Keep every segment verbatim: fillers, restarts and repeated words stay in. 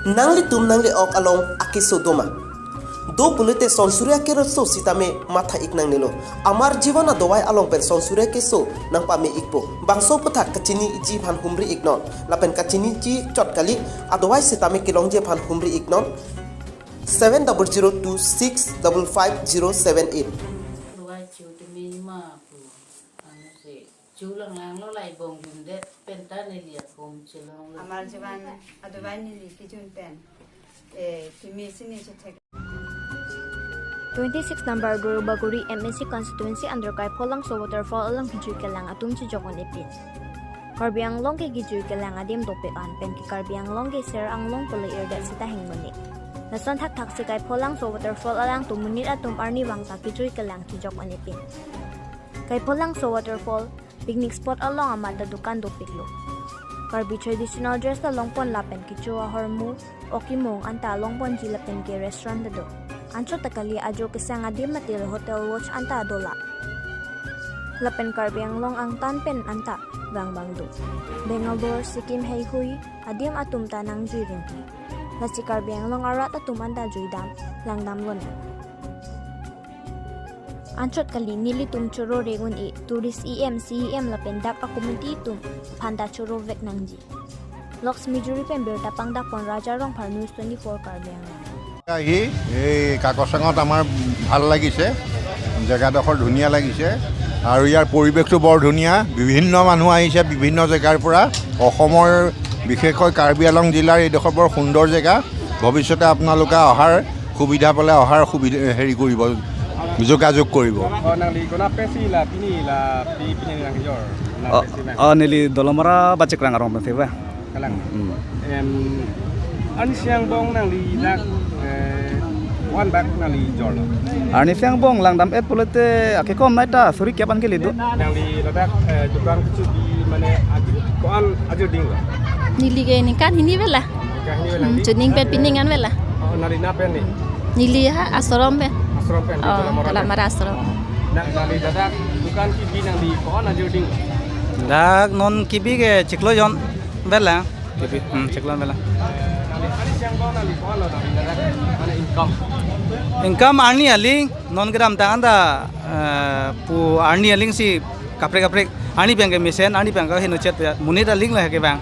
Nanglitum nangli-ok along akeso doma? Do pulote sonsuri akeso sitame matha-ik nangnelo. Amar Jivan adovai along pen sonsuri akeso nangpame-ikpo. Bangso aphuthak kachiniji aphan humri-iknon. Lapen kachiniji chot kali, adovai sitame kelongji aphan humri-iknon. Seven double zero two six double five zero seven eight. Ruai chu tumi ma pu. Ang si chu lang lang lo lai bong dum det pen ta neli akom chelong lo. Amar Jivan adovai neli kejun pen, eh, tumi sini chethek. Twenty-six number Gurubaguri M A C constituency under Kaipholangso waterfall along kejui kelang atum chejok un-epin. Karbi Anglong ke kejui kelang adim dopik an pen ke Karbi Anglong ke ser anglong pule irdet sita hingmoni. Lason thakthak si Kaipholangso waterfall alangtum monit atum arnivang ta kejui kelang chejok un-epin. Kaipholangso waterfall picnic spot along amat ta dukan dopiklo. Karbi traditional dress ta longpon lapen kecho ahormu, ok kemung anta longponji lapen ke restaurant ta do. Anchot ta kali ajo kesang adim mate hotel lodge anta dolang. Lapen Karbi Anglong angtan pen anta vangbang do. Bangalore, Sikkim heihui adim atum ta nangjui rinti. Lasi Karbi Anglong arat atum anta juidam langdam lonang. Anchot kali nelitum choro re un-e, tourist E M, C E M lapen dak a-committee atum aphan ta chorovek nangji. Loks Mijuri pen birta pangdakpon Raja Rongphar, News twenty-four Karbi Anglong. আহি এই কাকচাঙত আমাৰ ভাল লাগিছে, জেগাডোখৰ ধুনীয়া লাগিছে আৰু ইয়াৰ পৰিৱেশটো বৰ ধুনীয়া। বিভিন্ন মানুহ আহিছে বিভিন্ন জেগাৰ পৰা। অসমৰ, বিশেষকৈ কাৰ্বি আংলং জিলাৰ এইডোখৰ বৰ সুন্দৰ জেগা। ভৱিষ্যতে আপোনালোকে অহাৰ সুবিধা পালে অহাৰ সুবিধা হেৰি কৰিব, যোগাযোগ কৰিব। Oh, nangli konat pensi la pini la pi pini nangkejor? Konat Oh, pensi nang? Oh, neli Dolamara Bachikrang arong pensi ba. Kalang. Hmm. Em, arnisi angbong nangli dak, eh, ko-an bak nangli jorlo? Arnisi angbong langdam-et pulote akekom nai ta suri kep an kali do. Nangli ladak, eh, dukan kecho bi mane ajir, ko-an ajir dinglo? Neli ke ningkan hini vela. Ningkan hini vela Hmm, nangli? Chuning pen pining an vela. Oh, nangli konat pen ni? Neli ha ashram pen. Ashram pen, Oh, Dolamara pen. Dolamara ashram. Nang, nangli ladak dukan kebi nangli ko-an ajir dinglo? Dak non kebi ke chiklo jon vela. Kebi, hmm, chiklo jon vela. Nangli arnisi angbong nangli ko-anlo nangli ladak, mane income? Income arni aling, non kedamtang anta, eh, pu arni aling si kaprek kaprek, arni pen ke mesen, arni pen ke heno chet ya, monit aling la kevang.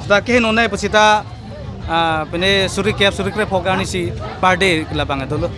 Seta keheno nai pusita, ah, pine suri kep, suri krep arnisi per day labang dolo.